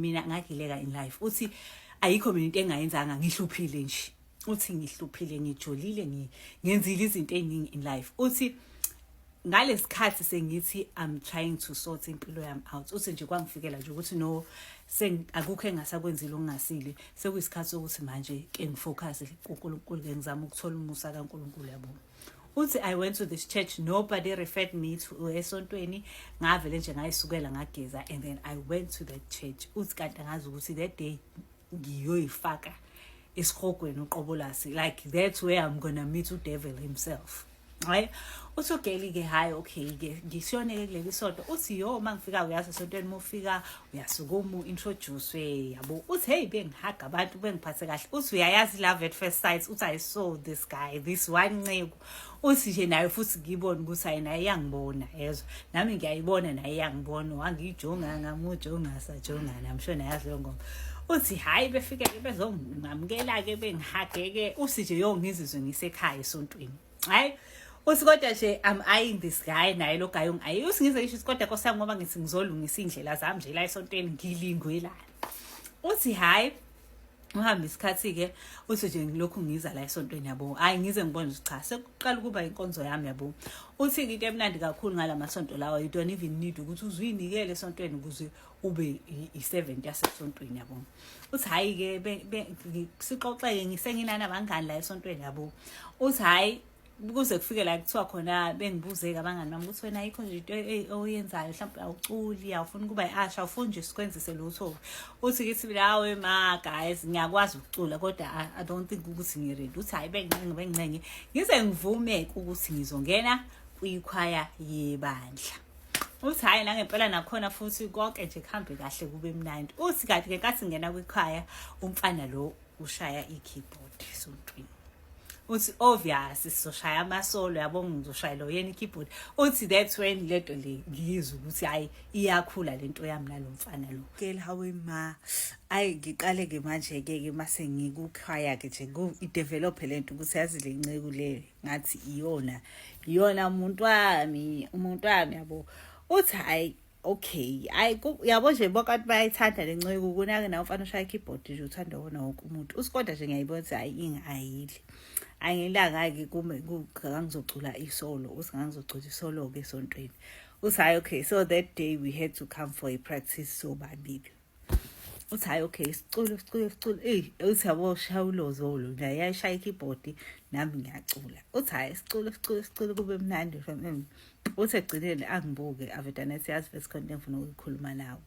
Mina ngagileka in life. Uthi ayikho mina into engayenzanga, ngihluphile nje. Uthi ngihluphile, ngijolile, ngenzile izinto eziningi in life. Uthi ngalesikhathi sengithi I'm trying to sort impilo yami out, uthi nje kwangifikela nje ukuthi no, akukho engasakwenzile okungasile, sekuyisikhathi sokuthi manje ke ngifocus kuNkulunkulu, ke ngizama ukuthola umusa kaNkulunkulu, yabo. Uthi I went to this church, nobody referred me to esontweni, ngavele nje ngayisukela, ngageza and then I went to that church. Uthi kanti angazi ukuthi that day ngiyoyifaka esihogweni uqobo lasi, like that's where I'm gonna meet udevil himself. Hayi, uthi ugirl-ke, hhayi, okay-ke, ngisiyoneke kuleli sonto. Uthi yo, uma ngifika, uyazi esontweni uma ufika uyasukuma u-introduce, yabo. Uthi hey, bengihaga abantu, bengiphathe kahle. Uthi uyayazi love at first sight. Uthi I saw this guy, this one nceku. Uthi nje naye futhi ngibone ukuthi hayi, naye iyangibona, yezwa, nami ngiyayibona, naye iyangibona, wangijonga, ngamujonga, sajongana. I'm sure nayazi leyo ngoma. Uthi hhayi, befike-ke bezongamukela-ke, bengihage-ke. Uthi nje yo, ngizizwe ngisekhaya esontweni. Hayi, uthi kodwa nje I'm eyeing this guy, naye lo guy ungi-ayi. Uthi ngize ngisho ukuthi kodwa nkosi yami, ngoba ngithi ngizolungisa iy'ndlela zami nje la esontweni, ngilingwelana. Uthi hhayi, uhambe isikhathi-ke, uthi nje ngilokhu ngiza la esontweni, yabo. Hhayi, ngize ngibone ukuthi cha, sekuqala ukuba inkonzo yami, yabo. Uthi-ke into emnandi kakhulu ngala masonto lawa, you don't even need ukuthi uze uyinikele esontweni ukuze ube i-servant yasesontweni, yabo. Uthi hhayi-ke, sixoxeke, ngisenginanabangani la esontweni, yabo. Uthi hhayi, kuze kufike la kuthiwa khona bengibuze-ke abangani bami ukuthi wena ayikho nje into oyenzayo, mhlawumbe awuculi, awufuni ukuba i-usher, awufuni nje sikwenzise lutho. Uthi kithi mina, hawe ma guys, ngiyakwazi ukucula kodwa I don't think ukuthi ngiready. Uthi hhayi, bengincenge, bengincenge, ngize ngivume-ke ukuthi ngizongena kwikhwaya yebandla. Uthi hhayi, nangempela nakhona futhi konke nje kuhambe kahle, kube mnandi. Uthi kanti ngenkathi ngingena kwikhwaya, umfana lo ushaya i-keyboard esontweni. Uthi obvious sizoshaya amasolo, yabo, ngizoshayela yena i-keyboard. Uthi that's when lento le ngiyizwa ukuthi hayi, iyakhula lento yami nalo mfana lo. Girl, hawe ma, ayi, ngiqale-ke manje-ke ke mase ngikukhwaya-ke nje i-develop lento ukuthi yazi le nceku le ngathi iyona iyona umuntu wami, umuntu wami, yabo. Uthi hayi, okay, hayi, yabo nje bonke abantu bayayithanda le nceku kunake nawe umfana ushaya i-keyboard nje, uthanda wona wonke umuntu. Usikodwa nje ngiyayibona ukuthi hayi, ingayile angilanga-ke kume ngangizocula isolo. Uthi ngangizocula isolo-ke esontweni. Uthi hhayi, okay, so that day we had to come for a practice sobabili. Uthi hhayi, okay, sicule, sicule, sicule. Eyi, uthi yabo, shaya ulozolo naye, yayishaya i-keyboard, nami ngiyacula. Uthi hhayi, sicule, sicule, sicule, kube mnandi. Uthi ekugcineni angibuke avedane ethi, yazi bese khona into engifuna ukuyikhuluma nawe.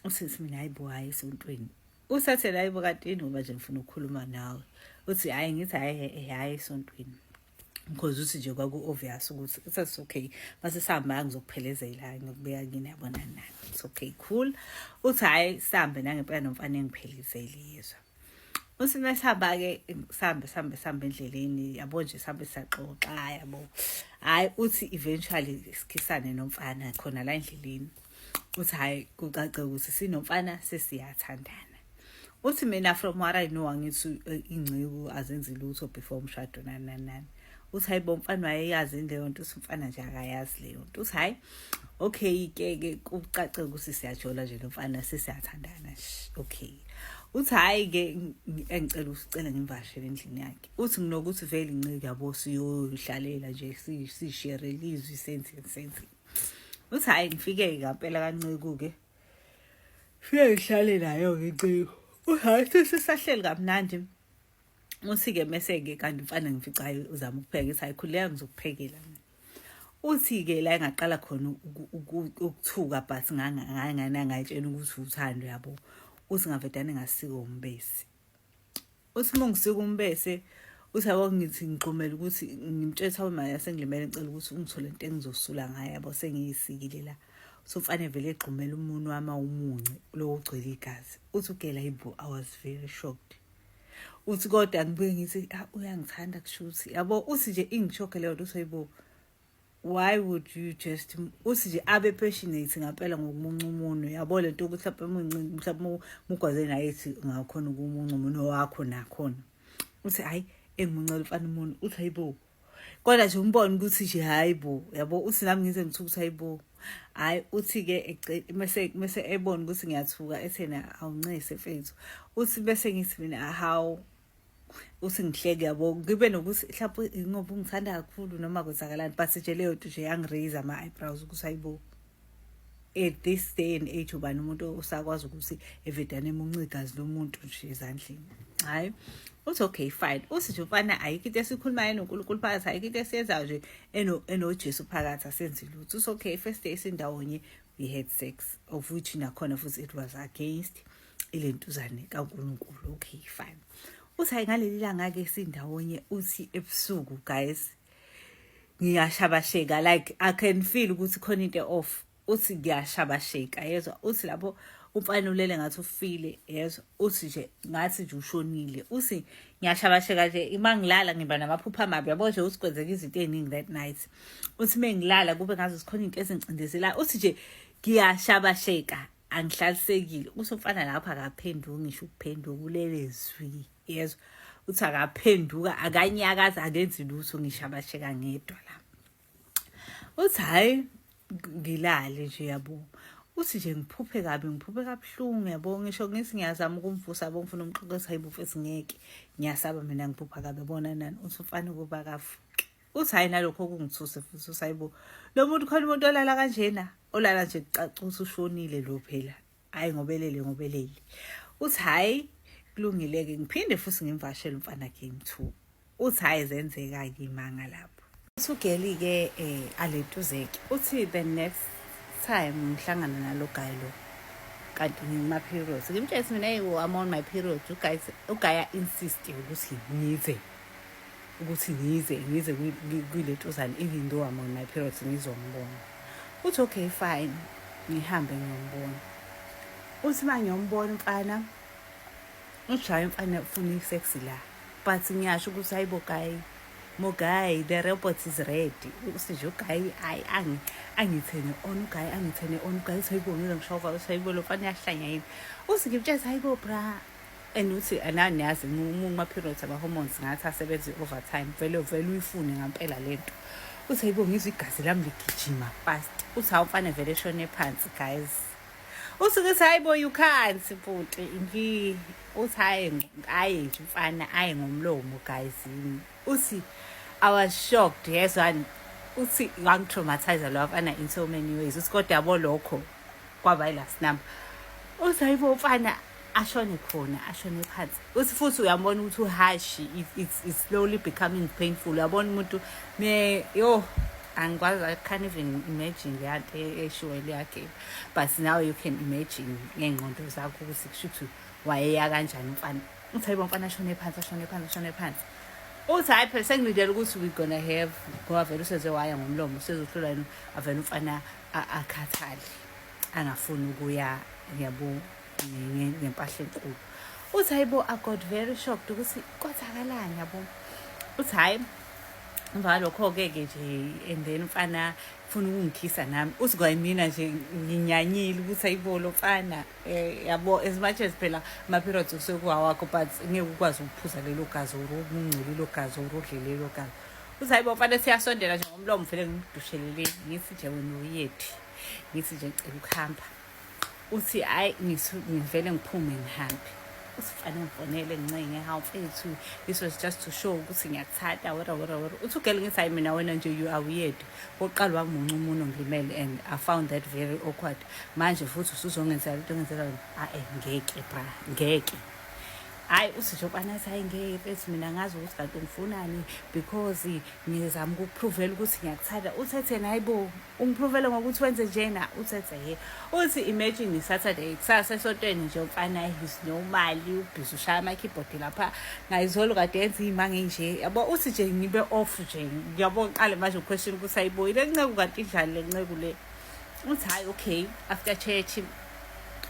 Uthi mina, hayi bo, hhayi esontweni. Uthathe la ibo kanti ngoba nje ngifuna ukukhuluma nawe. Uthi hhayi, ngithi hhayi, hhayi esontweni, because uthi nje kwaku-obvious ukuthi uthi okay, mase sihamba ngizokuphelezela, ngiyokubeka kini, yabona nani. It's okay, cool. Uthi hhayi, sihambe nangempela nomfana engiphelezele, yezwa. Uthi mesihamba-ke, sihambe, sihambe, sihambe endleleni, yabo nje, sihambe siyaxoxa, yabo. Hhayi, uthi eventually sikhisane nomfana khona la endleleni. Uthi hhayi, kucace ukuthi sinomfana sesiyathandana. Uthi mina, from what I know, angithi ingceku azenzi lutho before umshado, nani nani nani. Uthi hayi bo, umfana wayeyazi leyo nto. Uthi umfana nje akayazi leyo nto. Uthi hhayi, okay ke ke, kucace ukuthi siyajola nje nomfana, sesiyathandana nje, okay. Uthi hhayi ke, engicela usicela ngimvakashele endlini yakhe. Uthi nginokuthi vele inceke, yabo, siyohlalela nje, sishere ilizwi, senze senze. Uthi hhayi, ngifike ngampela kanceku-ke, fike ngihlale nayo-ke inceku. Uthi hhayi, sisahleli kamnandi. Uthi-ke mese-ke kanti umfana ngifica hayi, uzama ukupheka. Ngithi hayi, khululeka, ngizokuphekela mina. Uthi-ke la engaqala khona ukuthuka, but ngangayitshela ukuthi uthando, yabo. Uthi ngavedane ngasika umbesi. Uthi uma ngisika umbese, uthi yabo, ngithi ngixhumela ukuthi ngimtshela hawe mali yasengilimele, ngicela ukuthi ungithole into engizosula ngayo, yabo, sengiyisikile la. So mfane vele egxumela umunwe wami awumunce lo ugcwele igazi. Uthi ugirl, hayibo, I was very shocked. Uthi kodwa ngibuye ngithi, ah, uyangithanda kushuthi, yabo. Uthi nje ingishokhe leyo nto. Uthi hayibo, why would you just, uthi nje abe passionate ngampela ngokumunca umunwe, yabo, lento ukuthi mhlawumbe mhlawumbe mugwaze naye ethi ngakhona ukumunca umunwe wakho nakhona. Uthi hayi, engimuncela umfana umunwe. Uthi hayibo, kodwa nje umbone ukuthi nje hayi bo, yabo. Uthi nami ngize ngithuka ukuthi hayibo. Hhayi, uthi-ke mese ebona ukuthi ngiyathuka, ethena awuncese mfethu. Uthi bese ngithi mina hawu, uthi ngihleke, yabo, ngibe nokuthi mhlawumbe ngoba ungithanda kakhulu noma kwenzakalani, but nje leyo nto nje yangi-raise ama-eyebrows ukuthi hayibo, at this day and age ubani umuntu osakwazi ukuthi evedane emunce igazi lomuntu nje ezandleni? Hhayi, uthi okay, fine. Uthi nje mfana, ayikho into esikhulumayo enoNkulunkulu phakathi, ayikho into esiyenzayo nje enoJesu phakathi, asenzi lutho. Uthi okay, first day sindawonye we had sex, of which nakhona futhi it was against ilentuzane kaNkulunkulu. Okay, fine. Uthi hayi, ngaleli langa-ke sindawonye, uthi ebusuku, guys, ngiyashabasheka, like I can feel ukuthi khona into off. Uthi ngiyashabasheka, yezwa. Uthi lapho umfana ulele ngathi ufile, yezwa. Uthi nje ngathi nje ushonile. Uthi ngiyashabasheka nje, ima ngilala ngiba namaphupho amabi, yabo nje. Uthi kwenzeka izinto ey'ningi that night. Uthi uma ngilala kube ngazi khona into ezingicindezelayo. Uthi nje ngiyashabasheka, angihlalisekile. Uthi umfana lapho akaphenduki ngisho ukuphenduka, ulele zwi, yezwa. Uthi akaphenduka, akanyakaza, akenzi lutho, ngishabasheka ngedwa la. Uthi hhayi, ngilale nje, yabo. Uthi nje ngiphuphe kabi, ngiphuphe kabuhlungu, yabo. Ngisho ngithi ngiyazama ukumvusa, yabo, ngifuna umxoxisa, hayibo mfethu, ngeke, ngiyasaba mina, ngiphupha kabi, yabona nani. Uthi umfana ukuba kavuki. Uthi hhayi, nalokho kungithuse futhi. Uthi hayibo, lo muntu, khona umuntu olala kanjena, olala nje kucaca ukuthi ushonile lo phela, hhayi ngobelele ngobelele. Uthi hhayi, kulungile-ke, ngiphinde futhi ngimvashele umfana game two. Uthi hhayi, zenzeka-ke imanga lapho. Uthi ugeli-ke aletuzeke. Uthi the next time ngihlangana nalo guy lo, kanti ngima-periods, ngimtshela ukuthi mina, hey, I'm on my period. Uguys, uguy insist ukuthi ngize kule ntuzane even though I'm on my periods, ngizombona. Uthi okay, fine, ngihambe ngiyombona. Uthi uma ngiyombona umfana, uthi hayi, umfana ufuna i-sex la, but ngiyasho ukuthi hayibo guy, mo guy, the robot is ready. Uthi nje uguy hayi, angi-turn on uguy, angi-turn on uguy. Uthi hayibo, ngize ngishova. Uthi hayibo, lo mfana uyahlanya yini? Uthi ngimtshela hayibo bra, and uthi nani niyazi kuma-periods ama-hormones ngathi asebenza i-overtime, vele vele uyifune ngampela lento. Uthi hayibo, ngizwe igazi lami ligijima fast. Uthi hawu, mfana vele eshone phansi, guys. Uthi kuthi hayibo, you can't bhuti. Ngi uthi hayi, aye nje mfana, aye ngomlomo, guys. Uthi I was shocked, yezwani. Uthi wangi-traumatize lo mfana in so many ways. Uthi kodwa yabo, lokho kwaba i-last number. Uthi hayibo, mfana ashone khona, ashone phansi. Uthi futhi uyambona ukuthi uhashi, it's slowly becoming painful, uyabona umuntu me yo, angikwazi, I can't even imagine leya nto eshiwo yakhe, but now you can imagine ngey'ngqondo zakho ukuthi kusho ukuthi wayeya kanjani umfana. Uthi hayibo, mfana ashone phansi, ashone phansi, ashone phansi. Uthi hhayi phela, sengilindele ukuthi we gonna have, ngoba vele useze waya ngomlomo, usezohlula yena, avele umfana akhathale, angafuni ukuya, yabo, ngempahla enkulu. Uthi hayibo, I got very shocked ukuthi kwenzakalani, yabo. Uthi hhayi, emva kwalokho-ke ke nje, and then umfana funa ukungikhisa nami. Uthi kwayimina nje nginyanyile ukuthi ayibo, lo mfana, yabo, as much as phela ama-periods usekuwawakho, but ngeke ukwazi ukuphuza lelo gazi or ukungcela lelo gazi or udle lelo gazi. Uthi hayibo, mfana siyasondela nje ngomlomo, vele ngimdushelele, ngithi nje wena uyephi, ngithi nje ngicela ukuhamba. Uthi hhayi, ngivele ngiphume ngihambe. Uthi mfane ngifonele, ngincenge, hawu mfethu, this was just to show ukuthi ngiyakuthanda, wera wera wera. Uthi ugele ngithi hayi mina, wena nje you are weird. Kokuqala wangimunca umunwe ngilimele and I found that very awkward. Manje futhi usuzongenzela into ongenzela yona? A-e, ngeke bra, ngeke. Hhayi, uthi nje ubana athi hhayi, ngeke mfethu, mina ngazi ukuthi kanti ungifunani because ngizama ukukuprovela ukuthi ngiyakuthanda. Uthethe, hayi bo, ungiprovele ngokuthi wenze njena. Uthethe he. Uthi imagine Saturday, kusasa esontweni nje umfana he's normally ubhizi ushaya ama-keyboard lapha, ngayizolo kade yenza iy'manga enje, yabo. Uthi nje ngibe off nje, ngiyabo, ngiqale manje uquestion ukuthi hayibo, ile nceku kanti injani le nceku le? Uthi hhayi, okay, after church,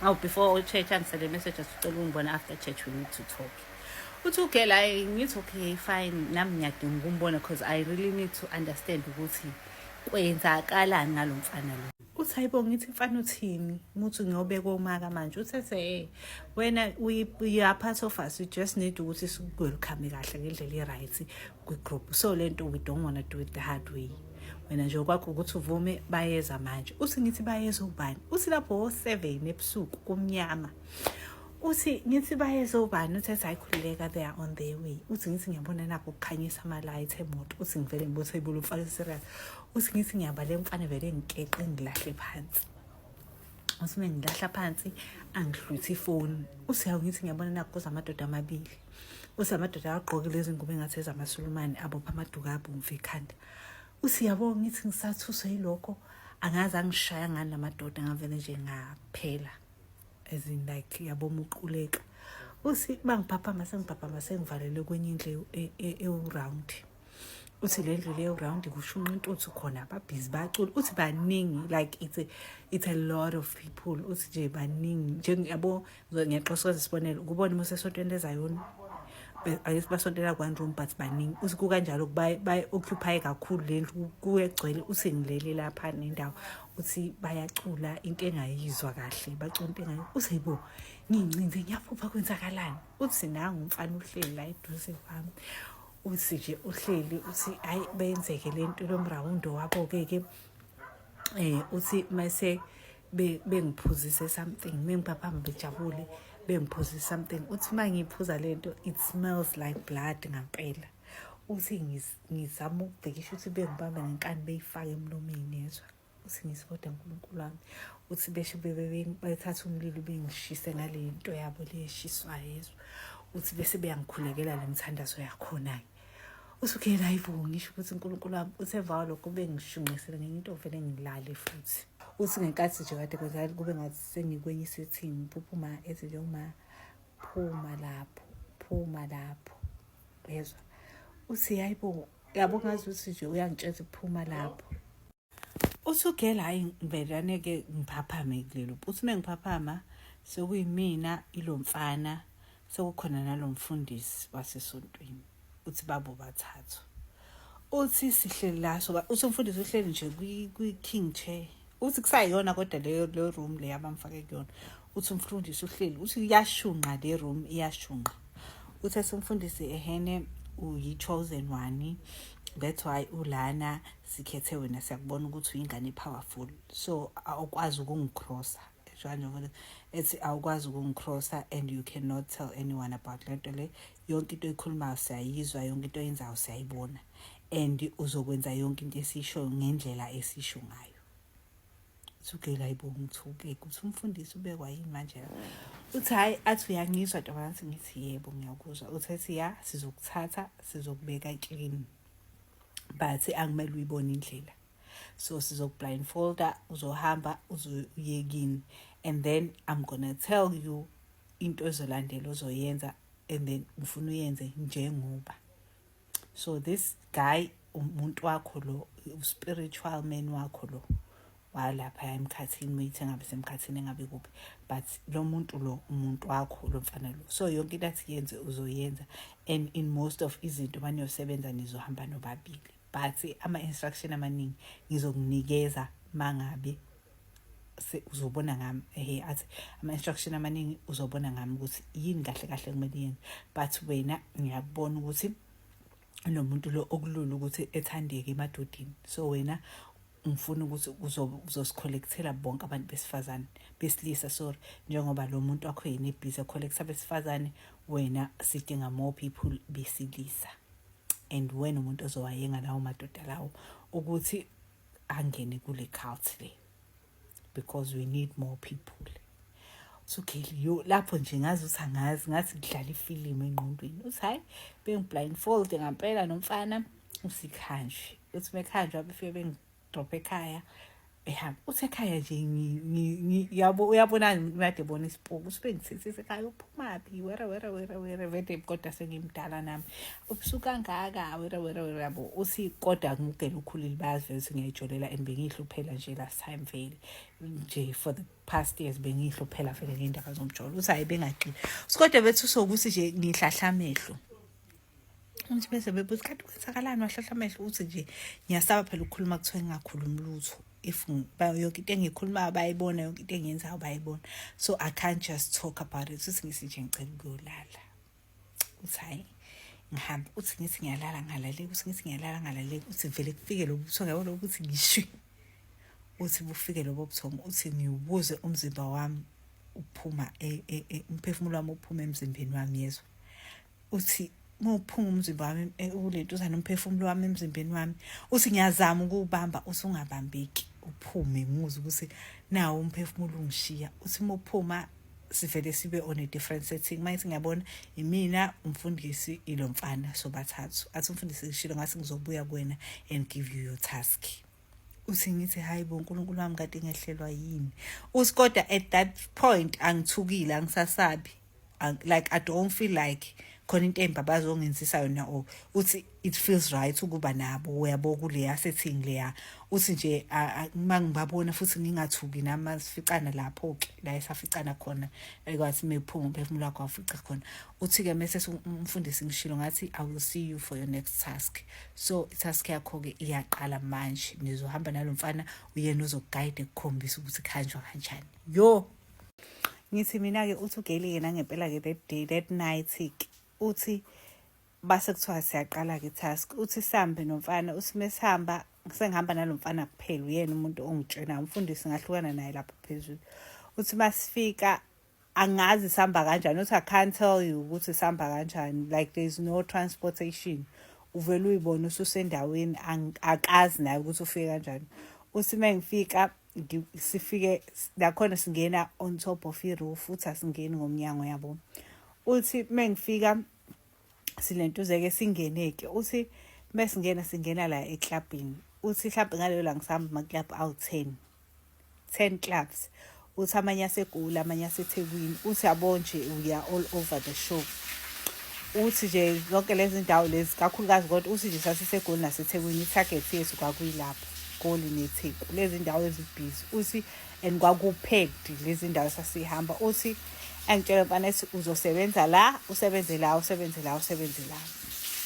oh, before church angisele message athi ucela ungibona after church, we need to talk. Uthi ugela hayi, ngithi okay, fine, nami ngiyadinga ukumbona because I really need to understand ukuthi kwenzakalani ngalo mfana lo. Uthi hayibo, ngithi mfana uthini muthi ngiyobeka omaka manje? Uthethe hey, wena you are part of us, we just need ukuthi siku-welcome kahle ngendlela i-right kwi-group, so le nto we don't want to do it the hard way. Wena nje okwakho ukuthi uvume, bayeza manje. Uthi ngithi bayeza ubani? Uthi lapho o-7 ebusuku, kumnyama. Uthi ngithi bayeza ubani? Uthi ethi, "Hayi, khululeka, they are on their way." Uthi ngithi ngiyabona nakho ukukhanyisa ama-light emoto. Uthi ngivele ngibothe ibula umfana serious. Uthi ngithi ngiyabale, umfana vele ngikeqe, ngilahle phansi. Uthi uma ngilahla phansi, angihluthe ifoni. Uthi hawu, ngithi ngiyabona nakho kuza amadoda amabili. Uthi amadoda agqoke lezi ngubo engathi ezamasulumane, abopha amaduku abomvu ekhanda. Uthi yabo, ngithi ngisathuswe yilokho, angazi angishaya ngani lamadoda, ngavele nje ngaphela, as in like yabo umuquleka. Uthi bangiphaphama, sengiphaphama sengivalele kwenye indlu ewu-round. Uthi le ndlu leyo round, kushunqa intuthu khona, ababhizi bacula. Uthi baningi, like it's a lot of people. Uthi nje baningi nje, yabo. Ngiyaxoxa isibonelo ukubona uma usesontweni lezayoni, ake basontela one room, but baningi. Uthi kukanjalo, bayi-occupy kakhulu le ndlu, kuyegcwele. Uthi ngilele lapha nendawo. Uthi bayacula into engayizwa kahle, bacula into engayi. Uthi yibo, ngiyincinze, ngiyaphupha, kwenzakalani? Uthi nangu umfana uhleli la eduze kwami. Uthi nje uhleli, uthi hayi, benzeke le nto lomrawundo wabo-ke ke. Uthi mase bengiphuzise something, mengiphaphama bejabule, bengiphuzise something. Uthi uma ngiyiphuza lento, it smells like blood ngampela. Uthi ngizama ukubhekisha ukuthi bengibambe ngenkani, beyifake emlomeni, yezwa. Uthi ngithi, "Kodwa Nkulunkulu wami." Uthi besho bethatha umlilo, bengishise ngale nto yabo le eshiswayo, yezwa. Uthi bese beyangikhulekela le mithandazo yakhona-ke. Uthi okay, la ibo, ngisho ukuthi uNkulunkulu wami. Uthi emva kwalokho bengishunqisele ngenye into, vele ngilale futhi. Uthi ngenkathi nje kade kwenzakala, kube ngathi sengikwenye isethini, ngiphuphuma, ethi nje uma, "Phuma lapho, phuma lapho," yezwa. Uthi hayibo, yabo, ngazi ukuthi nje uyangitshela ukuthi phuma lapho. Uthi ugela, hayi, ngivelane-ke ngiphaphame kulelo. Uthi uma ngiphaphama, sekuyimina, ilo mfana, sekukhona nalo mfundisi wasesontweni. Uthi babo bathathu. Uthi sihleli la so, uthi umfundisi uhleli nje kwi-king chair. Uthi kusayiyona kodwa leyo room le abamfake kuyona. Uthi umfundisi uhleli, uthi iyashunqa le room, iyashunqa. Uthi umfundisi, "Ehene, uyi-chosen one, that's why ulana, sikhethe wena, siyakubona ukuthi uyingane powerful, so awukwazi ukungicrossa nje." Ethi awukwazi ukungicrossa and you cannot tell anyone about lento le. Yonke into oyikhulumayo siyayizwa, yonke into oyenzayo siyayibona, and uzokwenza yonke into esiyishoyo ngendlela esisho ngayo. Uthi hayibo, ngithuke ukuthi umfundisi ubekwa yini manje la. Uthi hhayi, athi, "Uyangizwa, ntombazane?" Ngithi, "Yebo, ngiyakuzwa." Uthi ethi, "Ya, sizokuthatha, sizokubeka clean, but akumele uyibone indlela, so sizokublindfolda, uzohamba uye kini, and then I'm gonna tell you into ezolandela ozoyenza, and then ngifuna uyenze njengoba." So this guy, umuntu wakho lo, spiritual man wakho lo walapha emkhathini, uyithi engabe semkhathini, engabe kuphi, but lo muntu lo, umuntu wakho lo mfana lo, so yonke into athi yenze uzoyenza, and in most of izinto maniyosebenza nizohamba nobabili, but ama-instruction amaningi ngizokunikeza mangabe uzobona ngami. Ehe, athi ama-instruction amaningi uzobona ngami ukuthi yini kahle kahle kumele yenze, but wena ngiyakubona ukuthi lo muntu lo okulula ukuthi ethandeke emadodeni, so wena ngifuna ukuthi uzosicollectela bonke abantu besifazane, besilisa, sorry, njengoba lo muntu wakho yena ebhizi ecollecta besifazane, wena sidinga more people besilisa, and wena umuntu ozowayenga lawo madoda lawo ukuthi angene kule cult le, because we need more people. Uthi okay, yo, lapho nje ngazi ukuthi angazi, ngathi kudlala ifilimu engqondweni. Uthi hayi, bengiblindfold ngampela nomfana. Usikhanje, uthi mekhanjwa, befike bengidrop ekhaya, ehamba. Uthi ekhaya nje yabo, uyabona kade bona isipoki. Uthi bengithethise ekhaya, uphumaphi, wera wera wera wera, vele kodwa sengimdala nami, ubusuku kangaka, wera wera wera, yabo. Uthi kodwa ngugela ukhulile, bayazi vele ukuthi ngiyayijolela and bengiyihluphela nje last time, vele nje for the past years bengiyihluphela vele ngey'ndaba zomjolo. Uthi hhayi, bengagxili kodwa bethi sokuthi nje ngihlahla amehlo. Uthi bese bebuza, "Kanti kwenzakalani, wahlahla amehlo?" Uthi nje ngiyasaba phela ukukhuluma, kuthiwa ngingakhulumi lutho. If yonke into engiyikhulumayo bayayibona, yonke into engiyenzayo bayayibona, so I can't just talk about it. Uthi ngithi nje ngicela ukuyolala. Uthi hhayi, Ngihamba, uthi ngithi ngiyalala, ngalaleki. Uthi ngithi ngiyalala, ngalaleki. Uthi vele kufike lo buthongo, yabona ukuthi ngishwi. Uthi bufike lobo buthongo, uthi ngiwubuze umzimba wami uphuma, umphefumulo wami uphuma emzimbeni wami, yezwa. Uthi muphuma umzimba wami ulentuzana, umphefumulo wami emzimbeni wami, uthi ngiyazama ukuwubamba, uthi ungabambeki, uphume. Ngizwe ukuthi nawo umphefumulo ungishiya. Uthi muphuma, sivele sibe on a different setting. Manje ngiyabona imina, umfundisi, ilo mfana, sobathathu. Athi umfundisi, "Ngishilo ngathi ngizobuya kuwena and give you your task." Uthi ngithi, "Hayi bo, uNkulunkulu wami, kade ngehlelwa yini?" Uthi kodwa at that point angithukile, angisasabi. Like, I don't feel like khona into embi abazongenzisa yona, or uthi it feels right ukuba nabo, uyabo, kuleya setting leya. Uthi nje uma ngibabona futhi ngingathuki nami masificana lapho-ke la esaficana khona, ekwathi mephuma umphefumulo wakho wafica khona. Uthi-ke mese umfundisi, "Ngishilo ngathi I will see you for your next task. So i-task yakho-ke iyaqala manje. Nizohamba nalo mfana, uyena ozoku-guide, ekukhombisa ukuthi kuhanjwa kanjani." Yo, ngithi mina-ke, uthi ugeli-ke nangempela-ke that day, that night-ke, uthi base kuthiwa siyaqala-ke i-task. Uthi sihambe nomfana. Uthi mesihamba, sengihamba nalo mfana kuphela, uyena umuntu ongitshenayo, umfundisi ngahlukana naye lapha phezulu. Uthi masifika, angazi sihamba kanjani. Uthi, "I can't tell you ukuthi sihamba kanjani. Like, there's no transportation. Uvele uyibone ususendaweni." Akazi naye ukuthi ufike kanjani. Uthi uma ngifika, sifike lakhona, singena on top of i-roof, futhi asingeni ngomnyango, yabo. Uthi uma ngifika, silentuzeke, singene-ke. Uthi mesingena, singena la eklabhini. Uthi mhlawumbe ngaleyo la ngisahamba ama-club awu-10, 10 clubs. Uthi amanye aseGoli, amanye aseThekwini. Uthi yabo nje, we are all over the show. Uthi nje zonke lezi ndawo lezi kakhulukazi, kodwa uthi nje sasiseGoli naseThekwini, i-target yethu kwakuyilapho, Goli neTheku, lezi ndawo ezi-busy. Uthi and kwaku-packed lezi ndawo sasihamba. Uthi angitshela mfana, ethi uzosebenza la, usebenze la, usebenze la, usebenze la.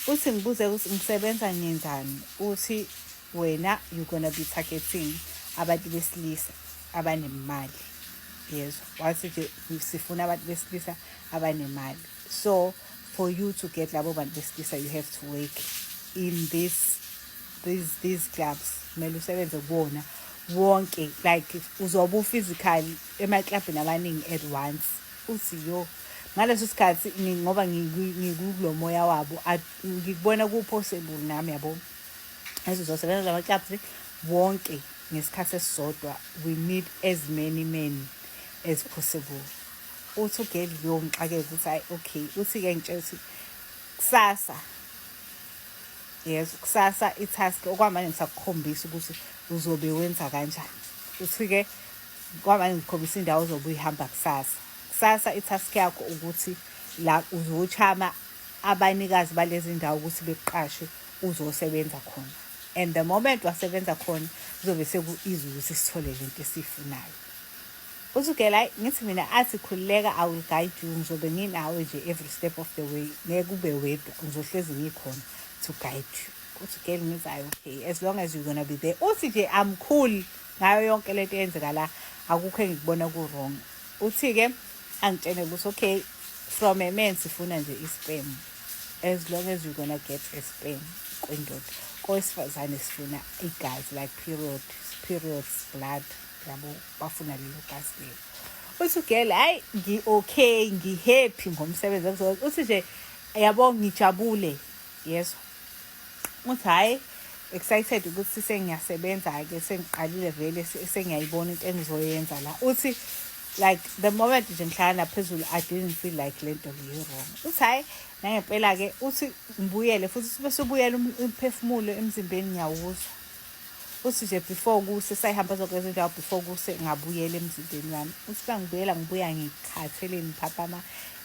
Uthi ngibuze ukuthi ngisebenza ngenzani. Uthi wena, you gonna be targeting abantu besilisa abanemali, yezwa. Wathi nje sifuna abantu besilisa abanemali, so for you to get labo bantu besilisa, you have to work in this these clubs. Kumele usebenze kuwona wonke, like uzobe u-physical emaklabhini amaningi at once. Uthi yo, ngaleso sikhathi ngoba ngikulo moya wabo, ngikubona ku-possible nami, yabo. Ezizosebenza lama-clubs wonke ngesikhathi esisodwa. We need as many men as possible. Uthi ugeli, yo, ngixakeke ukuthi hayi, okay. Uthi-ke ngitshela ukuthi kusasa, yes, kusasa i-task, okwamanje ngisakukhombisa ukuthi uzobe wenza kanjani. Uthi-ke kwamanje ngikhombisa indawo ozobe uyihamba kusasa. Kusasa i-task yakho ukuthi la uzochama abanikazi balezi ndawo ukuthi bekuqashe uzosebenza khona, and the moment wasebenza khona, kuzobe seku-easy ukuthi sithole lento esiyifunayo. Uthi ugela, hayi, ngithi mina, athi khululeka, I will guide you. Ngizobe nginawe nje every step of the way, ngeke ube wedwa, ngizohlezi ngikhona to guide you. Uthi girl, ngithi hayi, okay, as long as you're gonna be there. Uthi nje I'm cool ngayo yonke lento eyenzeka la, akukho engikubona ku-wrong. Uthi-ke angitshene ukuthi okay, from a man sifuna nje i-sperm. As long as you're gonna get a sperm kwindoda, kowesifazane sifuna igazi, like periods blood, yabo, bafuna lelo gazi lelo. Uthi ugele, hayi, ngi-okay, ngi-happy ngomsebenzi. Uthi nje yabo, ngijabule, yezwa. Uthi hhayi, excited ukuthi sengiyasebenza-ke, sengiqalile vele, sengiyayibona into engizoyenza la. Uthi like the moment nje ngihlala naphezulu, I didn't feel like lento le wrong. Uthi hhayi, nangempela-ke, uthi ngibuyele futhi, bese ubuyela umphefumulo emzimbeni, ngiyawuzwa. Uthi nje before kuse, sayihamba zonke lezi ndawo, before kuse ngabuyela emzimbeni wami. Uthi bangibuyela, ngibuya ngikhathele, ngiphaphama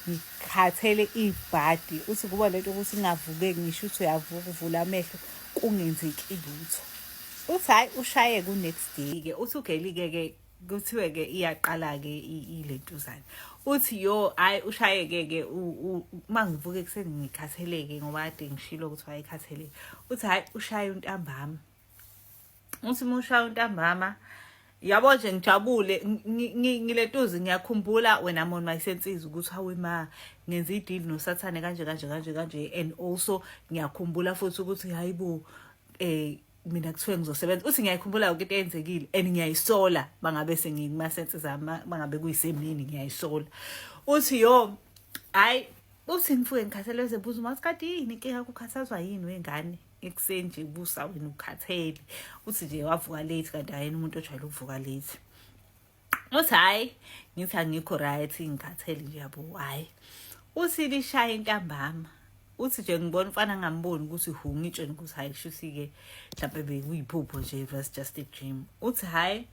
ngikhathele ibhadi. Uthi kuba lento ukuthi ngingavukeki, ngisho ukuthi uyavuka, uvula amehlo, kungenzeki lutho. Uthi hhayi, ushaye ku-next day-ke. Uthi ugeli-ke ke kuthiwe-ke iyaqala-ke ilentuzane. Uthi yo, hhayi, ushayeke-ke uma ngivuka ekuseni ngikhatheleke, ngoba kade ngishilo ukuthi wayekhatheleke. Uthi hhayi, ushaye untambama. Uthi uma ushaya untambama, Yabo nje ngijabule ngiletuzi ngiyakhumbula when I'm on my senses ukuthi hawe ma ngenza i-deal nosathane kanje kanje kanje kanje. And also ngiyakhumbula futhi ukuthi hayibo, mina kuthiwe ngizosebenza. Uthi ngiyayikhumbula yonke into eyenzekile and ngiyayisola bangabe sengikuma-senses ami, bangabe kuyisemini ngiyayisola. Uthi yo, hayi, uthi ngifike ngikhathele, ezebuza uma kade yini inkinga, kukhathazwa yini wengane ekuseni nje, busa wena ukhathele. Uthi nje wavuka late, kanti ayena umuntu ojwayele ukuvuka late. Uthi hhayi, ngithi angikho right, ngikhathele nje yabo. Hhayi, uthi lishaya intambama, uthi nje ngibona umfana ngamboni ukuthi hu, ngitshene ukuthi hhayi, kushuthi-ke mhlawumpe bekuyiphupho nje, it was just a dream. Uthi hhayi,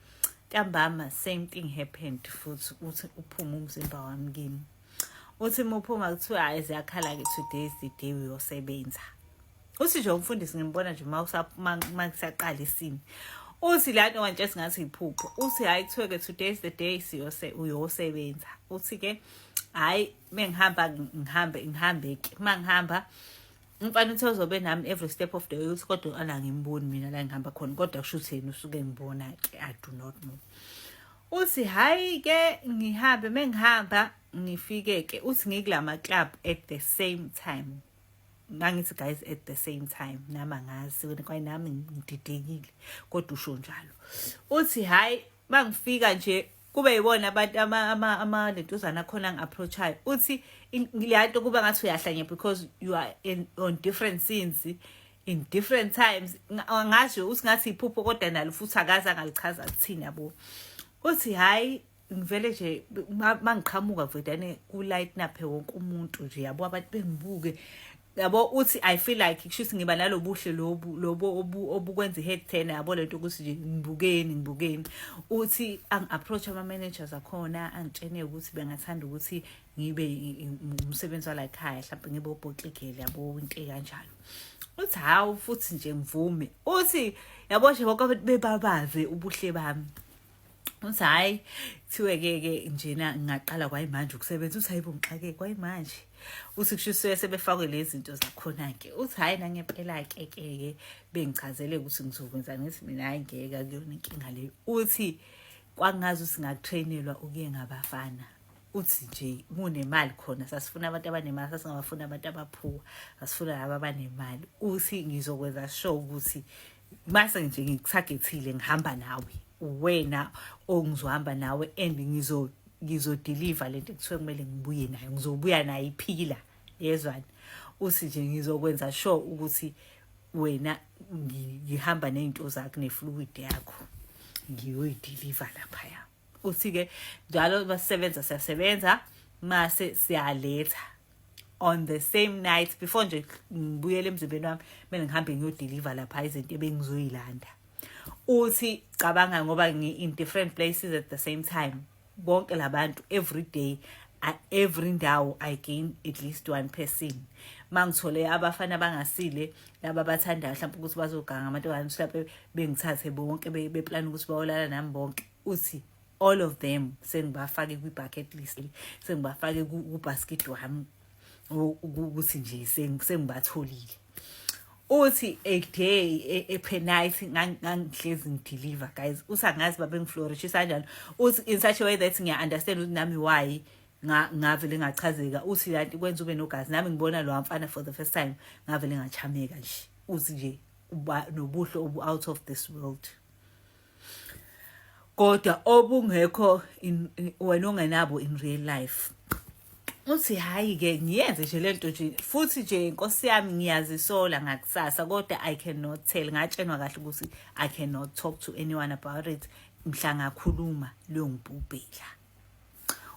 ntambama same thing happened futhi. Uthi uphume umzimba wami kimi. Uthi uma uphuma kuthiwa hhayi, ziyakhala-ke, today is the day uyosebenza. Uthi nje umfundisi ngimbona nje uma kusaqala isini. Uthi la nto kanje singathi iphupho. Uthi hhayi, kuthiwe-ke today is the day siyose uyosebenza. Uthi-ke hhayi, mengihamba ngihambe ngihambe-ke, uma ngihamba umfana uthi ozobe nami every step of the way. Uthi kodwa ala ngimboni mina la ngihamba khona, kodwa kusho ukuthi yena usuke ngibona-ke, I do not know. Uthi hhayi-ke, ngihambe, mengihamba ngifike-ke, uthi ngikulama club at the same time. Ngangithi guys, at the same time, nami angazi kwaye nami ngididekile, kodwa usho njalo. Uthi hhayi, mangifika nje kube yibona abantu ama lentuzana akhona angi-approach-ayo. Uthi leya nto kuba ngathi uyahlanya because you are on different scenes in different times. Angazi, uthi ngathi iphupho, kodwa nalo futhi akaze angalichaza kuthini yabo. Uthi hhayi, ngivele nje mangiqhamuka vedane ku-lighten up wonke umuntu nje yabo, abantu bengibuke yabo. Uthi I feel like kusho ukuthi ngiba nalobuhle lobu lobo obukwenza i-head turn yabo, lento ukuthi nje ngibukeni ngibukeni. Uthi angi-approach ama-managers akhona, angitshene ukuthi bengathanda ukuthi ngibe umsebenzi wala ekhaya, mhlawumbe ngibe u-bottle girl yabo, into ekanjalo. Uthi hawu, futhi nje ngivume. Uthi yabo nje bonke abantu bebabaze ubuhle bami. Uthi hhayi, kuthiwe-ke ke njena ngingaqala kwayimanje ukusebenza. Uthi hayibo, ngixake kwayimanje. Uthi kusho suke sebefakwe lezi zinto zakhona-ke. Uthi hhayi, nangempela-ke ke bengichazele ukuthi ngizokwenza. Ngithi mina hhayi, ngeke, akuyona inkinga leyo. Uthi kwangazi ukuthi ngakutrainelwa ukuye ngabafana. Uthi nje kunemali khona, sasifuna abantu abanemali, sasingabafuni abantu abaphuwa, sasifuna laba abanemali. Uthi ngizokwenza sure ukuthi mase nje ngikuthagethile, ngihamba nawe, wena ongizohamba nawe, and ngizodeliver lento ekuthiwe kumele ngibuye nayo, ngizobuya nayo iphila yezwani. Uthi nje ngizokwenza sure ukuthi wena ngihamba ney'nto zakho ne-fluid yakho, ngiyoyideliver laphaya. Uthi-ke njalo basisebenza, siyasebenza, mase siyaletha on the same night. Before nje ngibuyele emzimbeni wami, kumele ngihambe ngiyodeliver lapha izinto ebengizoyilanda. Uthi cabanga, ngoba ngi-in different places at the same time, bonke labantu every day, every ndawo I gain at least one person. Mangithole abafana abangasile laba abathandayo mhlawumbe ukuthi bazoganga amantombazane, mhlawumbe bengithathe bonke beplan ukuthi bayolala nami bonke. Uthi all of them sengibafake kwi-bucket list, sengibafake ku-basket wami ukuthi nje sengibatholile. Uthi a day per night ngangihlezi ngideliver guys. Uthi angazi babengiflourishisa kanjani. Uthi in such a way that ngiya-understand ukuthi nami why ngavele ngachazeka. Uthi kanti kwenza ube nogazi, nami ngibona lo mfana for the first time ngavele ngachameka nje. Uthi nje uba nobuhle obu out of this world, kodwa obungekho wena ongenabo in real life. Uthi hayi ke, ngiyenze nje lento nje futhi nje inkosi yami, ngiyazisola ngakusasa, kodwa I cannot tell. Ngatshenwa kahle ukuthi I cannot talk to anyone about it, mhla ngakhuluma liyongibhubhela.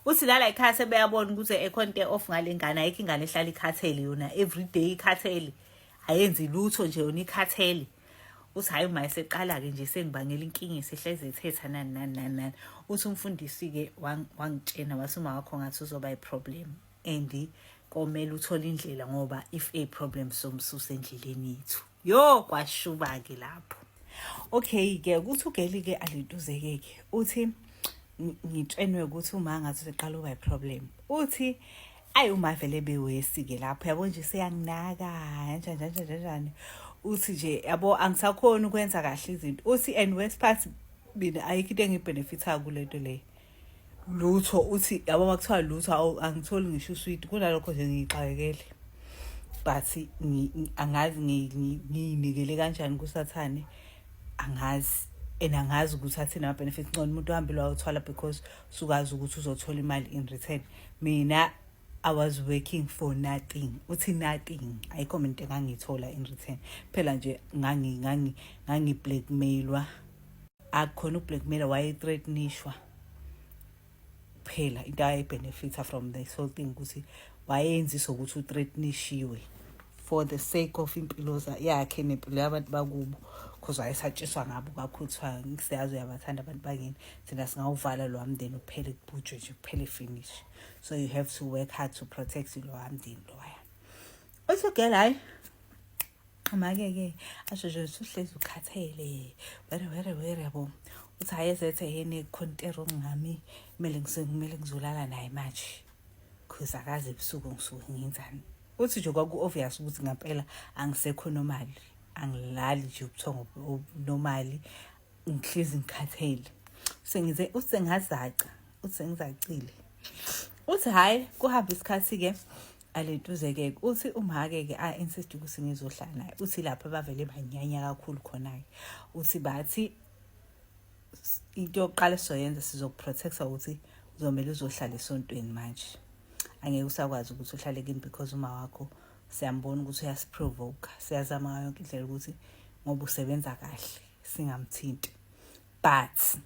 Uthi lala ekhaya sebeyabona ukuthi ekhona into off ngale ngane, ayikho ingane ehlala ikhathele yona every day, ikhathele, ayenzi lutho nje yona, ikhathele. Uthi hhayi, uma eseqala-ke nje sengibangela inkinga, esehleze ethetha nani nani nani nani. Uthi umfundisi-ke wangitshena wathi uma wakho ngathi uzoba i-problem and komele uthole indlela, ngoba if a problem somsusa endleleni yethu. Yo, kwashuba-ke lapho. Okay-ke, kuthi ugirl-ke alentuzeke-ke, uthi ngitshenwe ukuthi uma ngathi useqala uba i-problem. Uthi ayi, uma vele bewesi-ke lapho yabo nje seyanginaka kanjani kanjani kanjani. Uthi nje yabo angisakhoni ukwenza kahle izinto. Uthi and worst part, Mina ayikho into engiyi-benefit-ayo kule nto le, lutho. Uthi yabo, uma kuthiwa lutho, angitholi ngisho uswidi. Kunalokho nje ngiyixakekele, but angazi ngiyinikele kanjani kusathane, angazi, and angazi ukuthi athini ama-benefits. Ngcono umuntu ohambile wayothwala because sukazi ukuthi uzothola imali in return. Mina I was working for nothing. Uthi nothing, ayikho mina into engangiyithola in return. Phela nje ngangi-blackmailwa, akukhona uku-blackmailwa, waye-threatenishwa kuphela. Into ayi-benefit-a from this whole thing ukuthi wayenziswa ukuthi u-threatenishiwe for the sake of impilo yakhe nempilo yabantu bakubo, because wayesatshiswa ngabo kakhulu. Kuthiwa siyazi uyabathanda abantu bakini, thina singawuvala lo mndeni uphele, kubhujwe nje kuphele, finish. So you have to work hard to protect lo mndeni lowaya. Uthi u-girl, hhayi make-ke asho nje ukuthi uhlezi ukhathele, were were were, yabo. Uthi hhayi, ezethe yena khona ngami, kumele ngizolala naye manje, cause akazi ebusuku ngisuke ngiyenzani. Uthi nje kwaku-obvious ukuthi ngampela angisekho normal, angilali nje ubuthongo normal, ngihlezi ngikhathele. Sengize, uthi sengazaca, uthi sengizacile. Uthi hhayi, kuhamba isikhathi-ke, alentuze-ke. Uthi umake-ke a-insist ukuthi ngizohlala naye. Uthi lapho bavele banyanya kakhulu khona-ke. Uthi bathi into yokuqala esizoyenza, sizoku-protect-a ukuthi uzomele uzohlala esontweni manje, angeke usakwazi ukuthi uhlale kini because uma wakho siyambona ukuthi uyasi-provoke. Siyazama ngayo yonke indlela ukuthi ngoba usebenza kahle singamthinti, but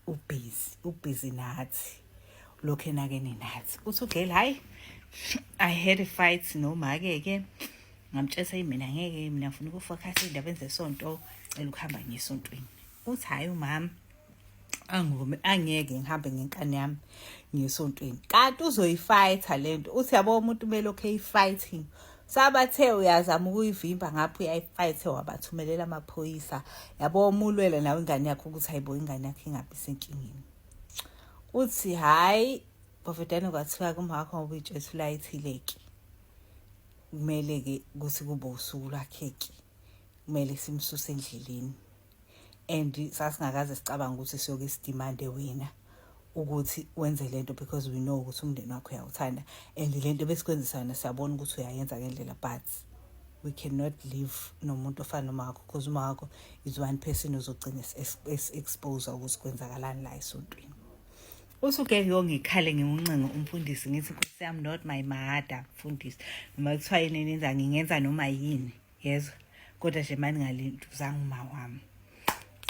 u-busy, u-busy nathi, lokhu enakene nathi. Uthi u-girl, hayi, I had a fight noma-ke ke ngamtshela, mina ngeke, mina ngifuna uku-focus ey'ndabeni zesonto, cela ukuhamba ngiye esontweni. Uthi hhayi, umama angivumi, angeke ngihambe ngenkani yami ngiyesontweni, kanti uzoyi-fight-a lento. Uthi yabo, umuntu kumele lokhu eyi-fighting. Sabathe uyazama ukuyivimba ngapho, uyayi-fight-e, wabathumelela amaphoyisa, yabo. Umulwela nawe ingane yakho ukuthi hayibo, ingane yakho ingabi senkingeni. Uthi hhayi, bafetane, kwathiwa kuma wakho ngoba uyitshethe ulayithile-ke, kumele-ke ukuthi kube usuku lwakhe-ke, kumele simsuse endleleni, and sasingakaze sicabanga ukuthi siyoke si-demand-e wena ukuthi wenze lento because we know ukuthi umndeni wakho uyawuthanda, and lento besikwenzisa yona siyabona ukuthi uyayenza ngendlela, but we cannot live nomuntu ofana noma wakho because uma wakho is one person ozogcina esi-expose ukuthi kwenzakalani la esontweni. Usuke ngikhale ngimuncenga umfundisi, ngithi, "Nkosi yami, not my mother, mfundisi, noma kuthiwa yini nenza, ngingenza noma yini, yezwa, kodwa nje mani ngalentuzanga uma wami."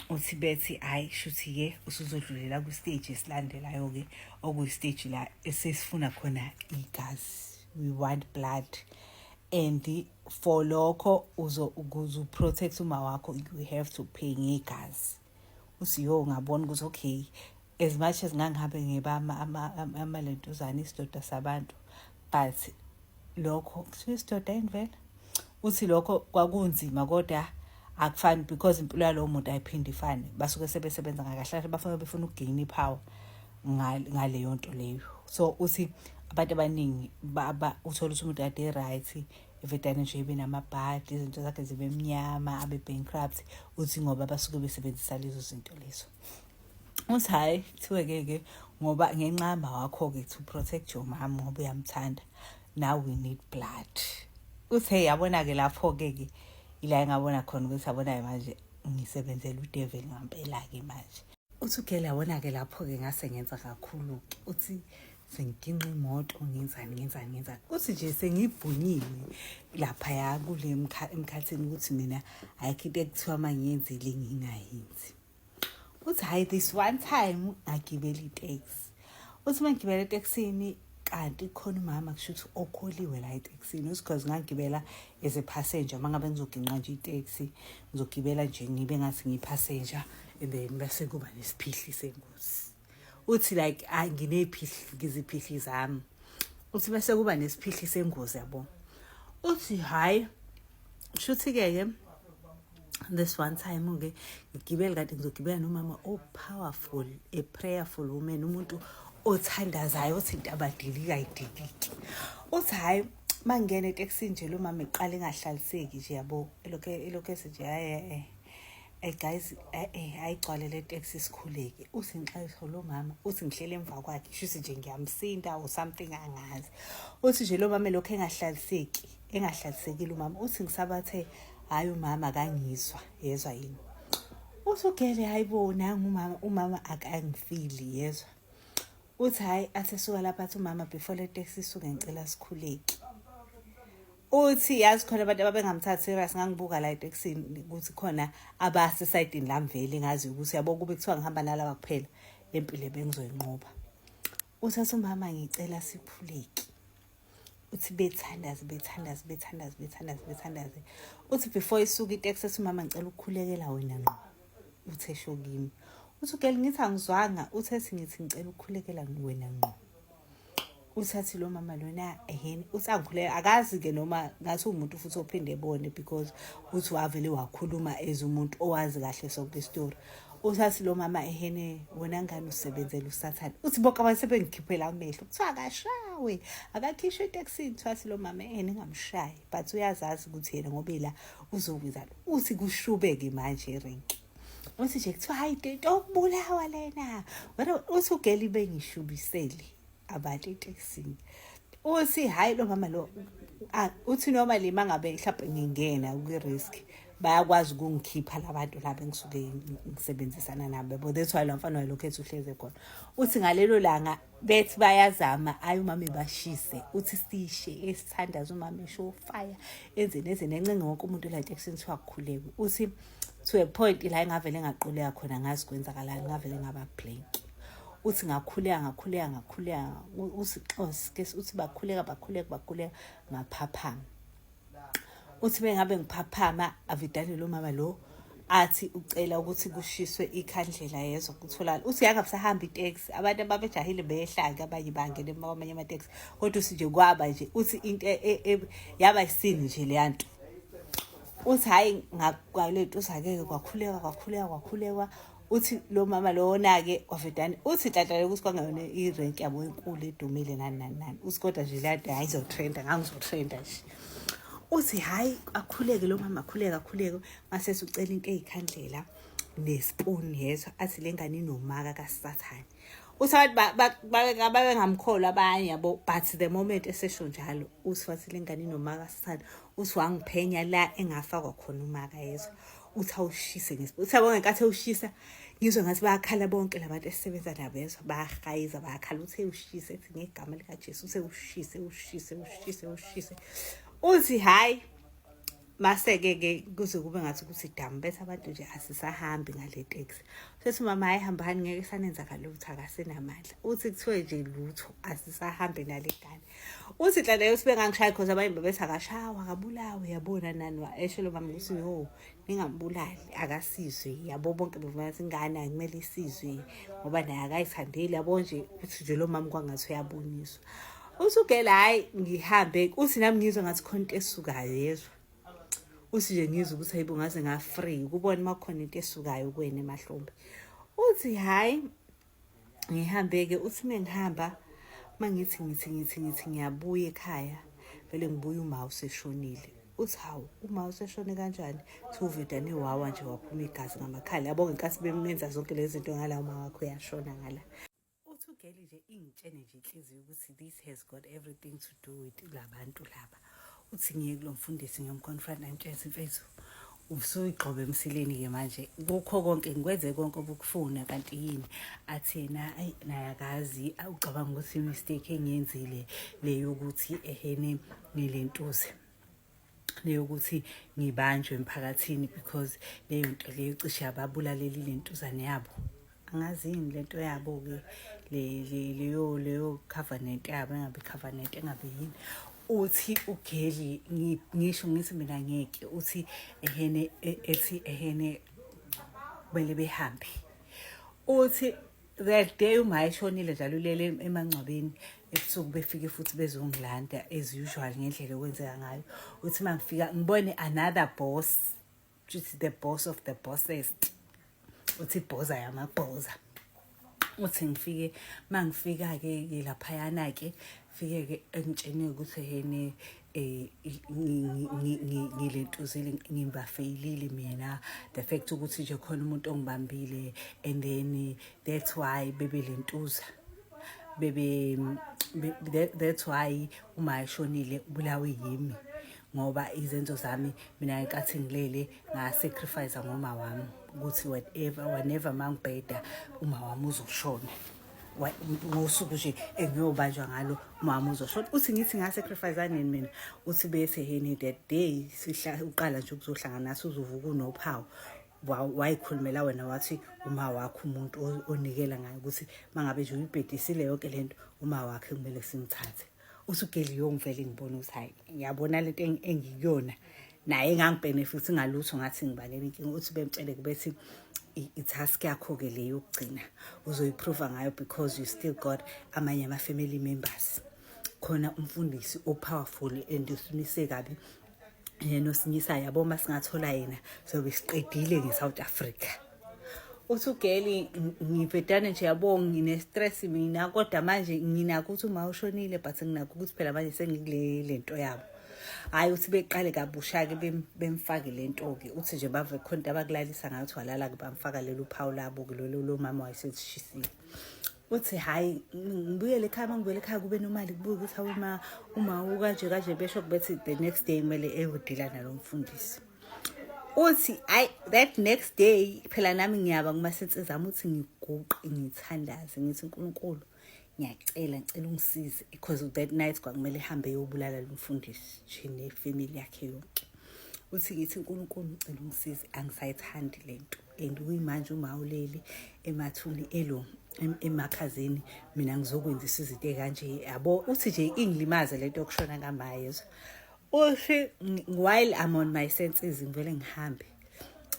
Uthi bethi hayi, shuthi-ke usuzodlulela kwi-stage esilandelayo-ke, okuyi-stage la esesifuna khona igazi. We want blood, and for lokho ukuze u-protect uma wakho, you have to pay ngegazi. Uthi yo, ngabona ukuthi okay, as much as ngangihambe ngiba amalentuzana, isidoda sabantu, but lokho kuthiwa isidoda yini vele. Uthi lokho kwakunzima, kodwa akufani because impilo yalowo muntu ayiphinde ifane. Basuke sebesebenza ngakahle kahle, bafake befuna uku-gain i-power ngaleyo nto leyo. So uthi abantu abaningi uthola ukuthi umuntu kade right, evedane nje ibe namabhadi, izinto zakhe zibe mnyama, abe bankrupt. Uthi ngoba basuke besebenzisa lezo zinto lezo. Uthi hhayi, kuthiwe-ke ke ngoba ngenxa yama wakho-ke, to protect your mom ngoba uyamthanda, now we need blood. Uthi hey, yabona-ke lapho-ke ke ila engabona khona ukuthi yabona-ke manje ngisebenzela u-devil ngampela-ke manje. Uthi u-girl, yabona-ke lapho-ke ngase ngenza kakhulu-ke. Uthi sengiginqa imoto, ngenzani, ngenzani, ngenzani. Uthi nje sengibhunyiwe laphaya kule emkhathini ukuthi mina ayikho into ekuthiwa uma ngiyenzile ngingayenzi. Uthi hhayi, this one time ngagibela iteksi. Uthi uma ngigibela etekisini, kanti khona umama kusho ukuthi okholiwe la etekisini. Uthi because ngagibela as a passenger, uma ngabe ngizoginqa nje iteksi, ngizogibela nje ngibe ngathi ngiyi-passenger, and then bese kuba nesiphihli sengozi. Uthi like ngineyiphihli, ngiziphihli zami. Uthi bese kuba nesiphihli sengozi, yabo. Uthi hhayi, shuthi-ke ke this one time-ke ngigibele, kade ngizogibela nomama o-powerful, a prayerful woman, umuntu othandazayo, othi into abadilika ayidiliki. Uthi hhayi, uma ngingena etekisini nje, lo mama eqala engahlaliseki nje, yabo, elokhu elokhu ethi nje, hhayi, Hey guys, ayigcwale le taxi sikhuleke. Uthi ngixwayisa lo mama, uthi ngihlele emva kwakhe, shuthi nje ngiyamsinda or something, angazi. Uthi nje lo mama lokho engahlaliseki, engahlalisekile umama. Uthi ngisabathe hayi, umama akangizwa, yezwa yini? Uthi ugele, hayibo, nangu umama, umama akangifili, yezwa. Uthi hayi, athi suka lapha, athi umama, before le taxi isuke ngicela sikhuleke. Uthi yazi khona abantu ababengamthathi serious, ngangibuka la etekisini ukuthi khona abasesayidini lami vele, ngazi ukuthi yabo kube kuthiwa ngihamba nalaba kuphela, le mpilo bengizoyinqoba. Uthi athi umama, ngicela sikhuleke. Uthi bethandaze, bethandaze, bethandaze, bethandaze, bethandaze. Uthi before isuka iteksi, ethi umama, ngicela ukukhulekela wena ngqo. Uthi esho kimi, uthi ugele, ngithi angizwanga. Uthi ethi ngithi ngicela ukukhulekela wena ngqo. Uthathi lo mama lona eheni, uthi angikhuleka, akazi-ke noma ngathi uwumuntu futhi ophinde ebone, because uthi wavele wakhuluma as umuntu owazi kahle sonke isitori. Uthathi lo mama ehene, wena ngane usebenzela usathane. Uthi bonke abantu sebengikhiphela amehlo, kuthiwa akashawe, akakhishwe etekisini. Kuthiwa lo mama ehene ngamshayi, but uyazazi ukuthi yena ngoba ela uzokwenzani. Uthi kushube-ke manje erenki. Uthi nje kuthiwa hayi, into yokubulawa lena. Wena, uthi ugeli bengishubisele abantu etekisini. Uthi hhayi, lo mama lo uthi noma le mangabe mhlawumbe ngingena kwi-risk, bayakwazi ukungikhipha labantu laba engisuke ngisebenzisana nabo, yabo. That's why lo mfana wayelokhu ethi uhleze khona. Uthi ngalelo langa bethi bayazama, ayi, umama ebashise. Uthi sishe esithandaza, umama esho fire, enze neze nencenge wonke umuntu la etekisini, kuthiwa kukhulekwe. Uthi to a point la engavele ngaquleka khona, ngazi kwenzakalani, ngavele ngaba blank. Uthi ngakhuleka, ngakhuleka, ngakhuleka. Uthi xos ke, uthi bakhuleka, bakhuleka, bakhuleka, ngaphaphama. Uthi bengabe ngiphaphama, avidane lo mama lo athi ucela ukuthi kushiswe ikhandlela, yezwa, kutholakala. Uthi yangabe iteksi, abantu ababejahile behla-ke, abanye bangena kwamanye amateksi, kodwa uthi nje kwaba nje, uthi into yaba yisini nje leya nto. Uthi hhayi, ngalento, uthi akeke kwakhuleka, kwakhuleka, kwakhulekwa. Uthi lo mama lona-ke wavedane, uthi nhlanhla ukuthi kwangeyona irenki yabo enkulu edumile, nani nani nani. Uthi kodwa nje leya nto, hhayi, izotrenda, ngangizotrenda nje. Uthi hhayi, akhuleke lo mama, akhuleke, akhuleke, mase ucela into eyikhandlela nespoon, yezwa. Athi le ngane inomaka kasathane. Uthi abantu babengamkholwa abanye, yabo, but the moment esesho njalo, uthi wathi le ngane inomaka kasathane. Uthi wangiphenya la engafakwa khona umaka, yezwa. Uthi awushise ngesipuni. Uthi yabo ngenkathi ewushisa, ngizwe ngathi bayakhala bonke labantu esisebenza nabo, yezwa, bayahayiza, bayakhala. Uthi ewushise, ethi ngegama likaJesu. Uthi ewushise, ewushise, ewushise, ewushise. Uthi hhayi, mase-ke ke kuze kube ngathi ukuthi damu, bethi abantu nje asisahambi ngale taxi. Sethi mama, hayi, hambani, ngeke sanenza kalutho, akasenamandla. Uthi kuthiwe nje lutho, asisahambi nale ngane. Uthi nhlanhla yokuthi bengangishayi, cause abanye bebethi akashawa, akabulawe, yabona nani. Esho lo mama ukuthi yo, ningambulali, akasizwe, yabo. Bonke bevuma ukuthi ingane akumele isizwe ngoba naye akayithandeli, yabo nje. Uthi nje lo mama kwangathi uyaboniswa. Uthi ugela, hhayi, ngihambe. Uthi nami ngizwe ngathi khona into esukayo, yezwa. Uthi nje ngizwe ukuthi hayibo, ngaze nga-free ukubona uma kukhona into esukayo kuwena emahlombe. Uthi hhayi, ngihambe-ke. Uthi uma ngihamba, uma ngithi ngithi ngithi ngithi ngiyabuya ekhaya, vele ngibuya uma useshonile. Uthi hawu, uma useshone kanjani? Thi uvedane wawa nje, waphuma igazi ngamakhala, yabo, ngenkathi bemenza zonke lezi zinto ngala, uma wakho uyashona ngala. Uthi ugeli nje ingitshene nje inhliziyo ukuthi this has got everything to do with labantu laba. Uthi ngiye kulo mfundisi, ngiyomconfront, ngimtshela mfethu, usuyigxobe emsileni-ke manje, kukho konke ngikwenze konke obukufuna, kanti yini? Athi yena ayi, naye akazi, ucabanga ukuthi i-mistake engiyenzile le yokuthi ehene ngilentuze leyokuthi ngibanjwe emphakathini, because leyo nto leyo cishe yababulaleli le ntuzane yabo, angazi yini lento yabo-ke leyo covenant yabo, engabe covenant, engabe yini. Uthi ugeli ngisho ngithi mina ngeke. Uthi ehene, ethi ehene kumele behambe. Uthi that day uma eshonile njalo, ulele emangcwabeni ebusuku, befike futhi bezongilanda as usual ngendlela okwenzeka ngayo. Uthi uma ngifika ngibone another boss, uthi the boss of the bosses, uthi ibhoza yamabhoza. Uthi ngifike mangifika-ke ke laphayana-ke fike-ke engitshene ukuthi hene ngilentuzile ngibafeyilile mina, the fact ukuthi nje khona umuntu ongibambile, and then that's why bebelentuza bebe that's why uma eshonile ubulawe yimi, ngoba izenzo zami mina ngenkathi ngilele ngasacrifice ngoma wami ukuthi whatever, whenever mangibheda uma wami uzoshona ngosuku nje engiyobanjwa ngalo, uma wami uzoshona. Uthi ngithi ngasacrifice nini mina? Uthi bese heni that day sihla uqala nje ukuzohlangana nathi uzovuka unophawu, wayikhulumela wena wathi uma wakho umuntu onikela ngayo ukuthi mangabe nje uyibhedisile yonke lento, uma wakhe kumele simthathe. Usugeli yongivele ngibona ukuthi hayi, ngiyabona lento engikuyona naye engangibhenefithi ngalutho, ngathi ngibaleka inkinga. Uthi bemtshele kubethi i-task yakho-ke le yokugcina uzoyiprova ngayo because you still got amanye ama-family members khona, umfundisi o-powerful and usimise kabi yena osinyisa, yabo, uma singathola yena sobe siqedile nge-South Africa. Uthi ugeli ngibhedane nje, yabo, ngine-stress mina, kodwa manje nginakho ukuthi uma ushonile, but nginakho ukuthi phela manje sengikule lento yabo. Hhayi, uthi beqale kabusha-ke bemfake le nto-ke. Uthi nje bave khona into abakulalisa ngayo, uthi walala-ke, bamfaka lelo phawu labo-ke lo mama wayesesishisile. Uthi hhayi, ngibuyele ekhaya, uma ngibuyele ekhaya kube nomali, kubuye ukuthi hawu, uma ukanje kanje, besho kubethi the next day kumele eyodila nalo mfundisi. Uthi ayi, that next day phela nami ngiyaba kuma-senses zami, uthi ngiguqe ngithandaze, ngithi, "Unkulunkulu, ngiyacela, ngicela ungisize," because that night kwakumele ehambe eyobulala lo mfundisi nje nefamily yakhe yonke. Uthi ngithi, "Unkulunkulu, ngicela ungisize, angisayithandi lento and kuyimanje uma ulele emathuni elo emakhazeni, mina ngizokwenzisa izinto ey'kanje," yabo. Uthi nje ingilimaze lento yokushona kamayezwa. Uthi while I'm on my senses ngivele ngihambe.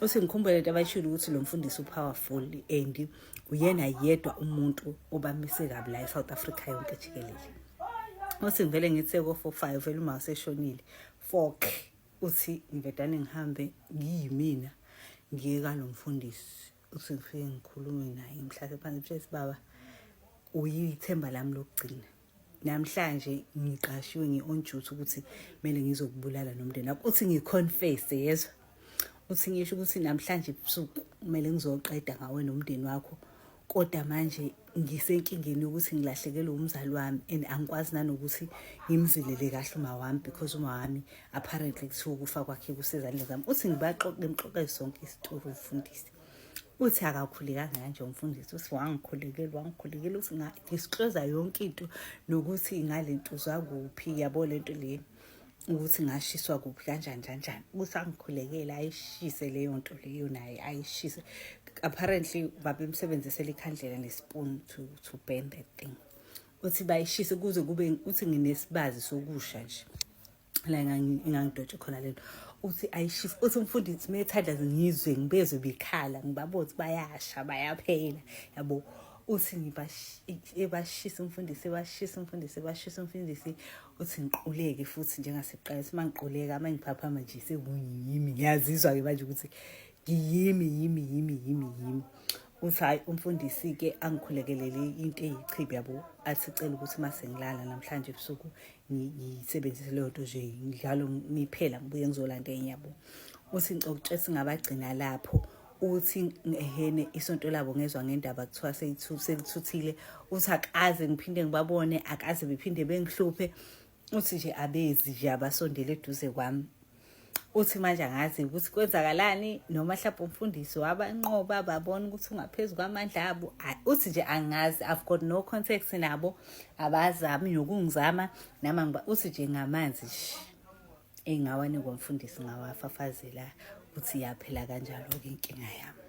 Uthi ngikhumbule lento abayishilo ukuthi lo mfundisi upowerful and uyena yedwa umuntu obamise kabi la e-South Africa yonke jikelele. Uthi ngivele ngithi seko 4 5, vele uma useshonile fork. Uthi ngivedane ngihambe ngiyimina ngiye kalo mfundisi. Uthi ngifike ngikhulume naye, ngihlale phansi, mtshele, "Baba, uyithemba lami lokugcina. Namhlanje ngiqashiwe, ngi-on duty ukuthi kumele ngizokubulala nomndeni wakho." Uthi ngiconfess, yezwa, uthi ngisho ukuthi namhlanje ebusuku kumele ngizoqeda ngawe nomndeni wakho, kodwa manje ngisenkingeni yokuthi ngilahlekelwe umzali wami and angikwazi nanokuthi ngimzilele kahle uma wami, because uma wami apparently kuthiwa ukufa kwakhe kusezandleni zami. Uthi ngibaxoxe, ngimxoxe sonke isitori umfundisi. Uthi akakhulekanga kanje umfundisi. Uthi wangikhulekela, wangikhulekela. Uthi ngadisclose yonke into nokuthi ngale nto zakuphi, yabo, lento le ukuthi ngashiswa kuphi, kanjani kanjani. Ukuthi angikhulekele, ayishise leyo nto leyo naye ayishise. Apparently babemsebenzisela ikhandlela nespoon to burn that thing. Uthi bayishise kuze kube, uthi nginesibazi sokusha nje la engangidotshe khona lento. Uthi ayishise. Uthi umfundisi methanda ngizwe, ngibezwe bekhala, ngibabona ukuthi bayasha, bayaphela, yabo. Uthi ebashisa umfundisi, ebashisa umfundisi, ebashisa umfundisi. Uthi ngiquleke futhi njengasekuqala. Uma ngiquleka, uma ngiphaphama nje sekuyimi, ngiyazizwa-ke manje ukuthi ngiyimi, yimi, yimi, yimi, yimi. Uthi hhayi, umfundisi-ke angikhulekelele into eyichibi, yabo. Athi cela ukuthi uma sengilala namhlanje ebusuku ngiyisebenzise leyo nto nje njalo ngiphela, ngibuye ngizolanda enye, yabo. Uthi ngicokutshela singabagcina lapho. Uthi ehene isonto labo ngezwa ngendaba kuthiwa selithuthile. Uthi akaze ngiphinde ngibabone, akaze bephinde bengihluphe. Uthi nje abezi nje abasondele eduze kwami. Uthi manje angazi ukuthi kwenzakalani, noma mhlawumbe umfundisi wabanqoba, babona ukuthi ungaphezu kwamandla abo. Uthi nje angazi, I've got no contact nabo, abazami nokungizama nama. Uthi nje ngamanzi nje engawanikwa umfundisi ngawafafazela. Uthi yaphela kanjalo-ke inkinga yami.